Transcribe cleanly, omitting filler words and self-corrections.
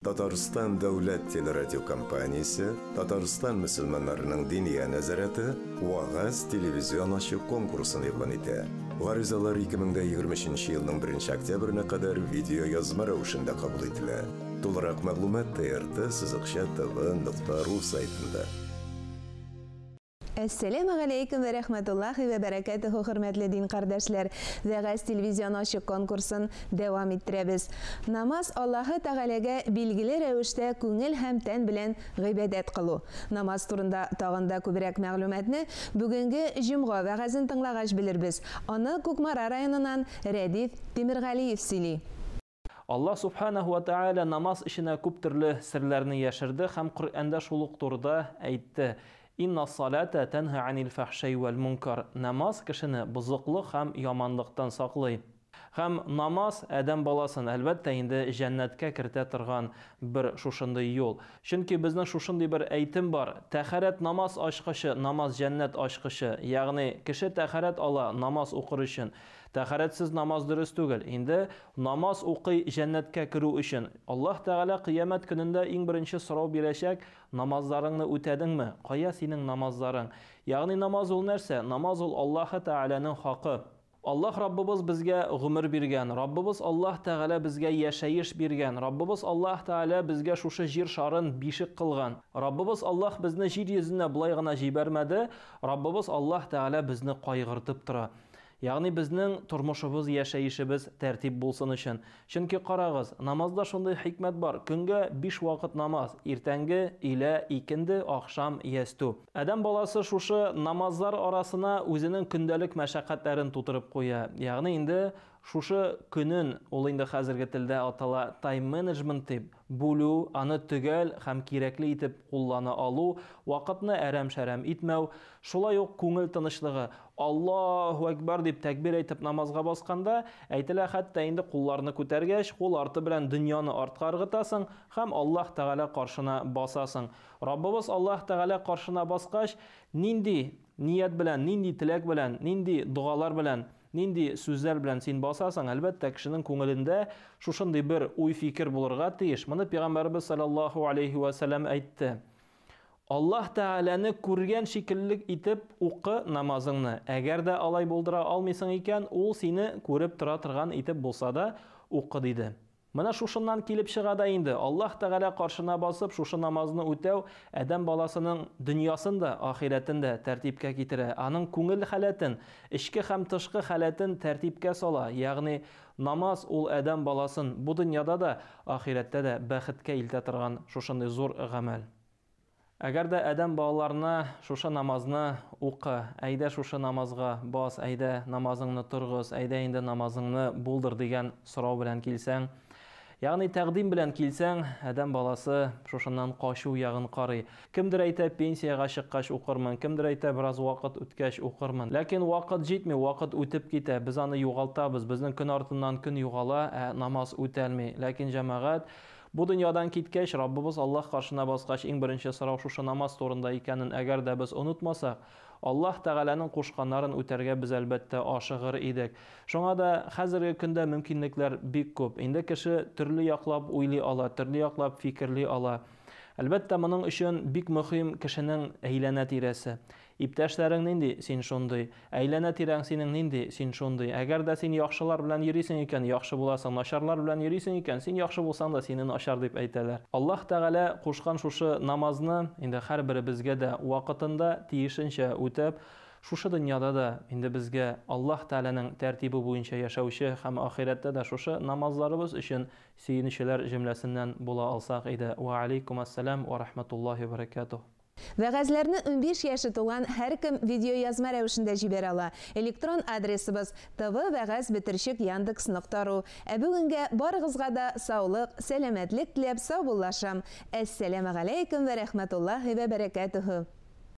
Татарстан дәүләт телерадиокомпаниясе, Татарстан мөселманнарының Диния нәзарәте Вәгазь телевизион ачык конкурсын игълан итә. Гаризалар 2023 елның 1 октябренә кадәр видеоязма рәвешендә кабул ителә. Тулырак мәгълүмат TRT сызыкча tv нокта ру сайтында. Әссәләмә галәйкүм вә рәхмәтуллаһи вә бәрәкәтүһү, хөрмәтле дин кардәшләр! Вәгазь телевизион ачык конкурсын дәвам иттерәбез. Намаз, Аллаһы Тәгаләгә билгеле рәвештә күңел һәм тән белән гыйбадәт кылу. Намаз турында тагын да күбрәк мәгълүматны бүгенге җомга вәгазен тыңлагач белербез. Аны Кукмара районыннан Рәдиф Тимергалиев сөйли. Аллаһ Субханәһү вә Тәгалә намаз эченә күп төрле серләрне яшерде һәм Коръәндә шул ук турыда әйтте, Инна ссалата тәнһа анил фәхшәи вәл мункар, Намаз кешене бозыклык һәм яманлыктан саклый. Һәм намаз адәм баласын, әлбәттә инде, җәннәткә кертә торган бер шушындый юл. Чөнки безнең шушындый бер әйтем бар, Тәһарәт намаз ачкычы, намаз җәннәт ачкычы. Ягъни, кеше тәһарәт ала намаз укыр өчен. Тәһарәтсез намаз дөрес түгел. Инде намаз укый җәннәткә керү өчен. Аллаһ Тәгалә кыямәт көнендә иң беренче сорау бирәчәк, намазларыңны үтәдеңме? Кая синең намазларың? Ягъни намаз ул нәрсә? Намаз ул Аллаһы Тәгаләнең хакы. Аллаһ Раббыбыз безгә гомер биргән, Раббыбыз Аллаһ Тәгалә безгә яшәеш биргән, Раббыбыз Аллаһ Тәгалә безгә шушы җир шарын бишек кылган. Раббыбыз Аллаһ безне җир йөзенә болай гына җибәрмәде, Раббыбыз Аллаһ Тәгалә безне кайгыртып тора. Ягъни безнең тормышыбыз, яшәешебез тәртип булсын өчен. Чөнки карагыз, намазда шундый хикмәт бар, көнгә биш вакыт намаз, иртәнге, өйлә, икенде, ахшам, ястү. Адәм баласы шушы намазлар арасына үзенең көндәлек мәшәкатьләрен тутырып куя. Ягъни инде шушы көнен, ул инде хәзерге телдә атала тайм-менеджмент дип, бүлү, аны төгәл һәм кирәкле итеп куллана алу, вакытны әрәм-шәрәм итмәү, шулай ук күңел тынычлыгы. Аллаһу әкбәр дип тәкбир әйтеп намазга басканда, әйтелә хәтта инде кулларны күтәргәч, кул арты белән дөньяны артка ыргытасың һәм Аллаһ Тәгалә каршына басасың. Раббыбыз Аллаһ Тәгалә каршына баскач, нинди ният белән, нинди теләк белән, нинди догалар белән Нинди сүзләр белән син басасың, әлбәттә, кешенең күңелендә шушындый бер уй-фикер булырга тиеш. Моны Пәйгамбәребез саллаллаһу алейһи вә сәлләм әйтте. Аллаһ Тәгаләне күргән шикелле итеп укы намазыңны. Әгәр дә алай булдыра алмыйсың икән, ул сине күреп тора торган итеп булса да укы, диде. Менә шушыннан килеп чыга да инде, Аллаһ Тәгалә каршына басып, шушы намазны үтәү адәм баласының дөньясын да, ахирәтен дә тәртипкә китерә, аның күңел халәтен, эчке һәм тышкы халәтен тәртипкә сала, ягъни намаз ул адәм баласын бу дөньяда да, ахирәттә дә бәхеткә илтә торган шушындый зур гамәл. Әгәр дә адәм балаларына шушы намазны укы, әйдә шушы намазга бас, әйдә намазыңны торгыз, әйдә инде намазыңны булдыр дигән сорау белән килсәң, ягъни тәкъдим белән килсәң, адәм баласы шушыннан качу ягын карый. Кемдер әйтә, пенсиягә чыккач укырмын, кемдер әйтә, бераз вакыт үткәч укырмын. Ләкин вакыт җитми, вакыт үтеп китә, без аны югалтабыз, безнең көн артыннан көн югала, ә намаз үтәлми. Ләкин, җәмәгать, Бу дөньядан киткәч, Раббыбыз Аллаһ каршына баскач, иң беренче сорау шушы намаз турында икәнен әгәр дә без онытмасак, Аллаһ Тәгаләнең кушканнарын үтәргә без, әлбәттә, ашыгыр идек. Шуңа да хәзерге көндә мөмкинлекләр бик күп. Инде кеше төрле яклап уйлый ала, төрле яклап фикерли ала. Әлбәттә, моның өчен бик мөһим кешенең әйләнә-тирәсе. Иптәшләрең нинди, син шундый. Әйләнә-тирәң синең нинди, син шундый. Әгәр дә син яхшылар белән йөрисең икән, яхшы буласың, начарлар белән йөрисең икән, син яхшы булсаң да, сине начар дип әйтәләр. Аллаһ Тәгалә кушкан шушы намазны инде һәрберебезгә дә вакытында, тиешенчә үтәп, шушы дөньяда да инде безгә Аллаһ Тәгаләнең тәртибе буенча яшәүче һәм ахирәттә дә шушы намазларыбыз өчен сөенүчеләр җөмләсеннән була алсак иде. Вә алейкумәссәлам вә рахмәтуллаһи вә бәрәкәтүһ. Вәгазьләрне 15 яше тулган һәркем видеоязма рәвешендә җибәрә ала. Электрон адресыбыз, tvвәгазь бетерчек яндекс нокта ру. Ә бүгенгә барыгызга да саулык, сәламәтлек теләп саубуллашам. Әссәләмегаләйкүм вә рәхмәтуллаһи вә бәрәкәтүһү.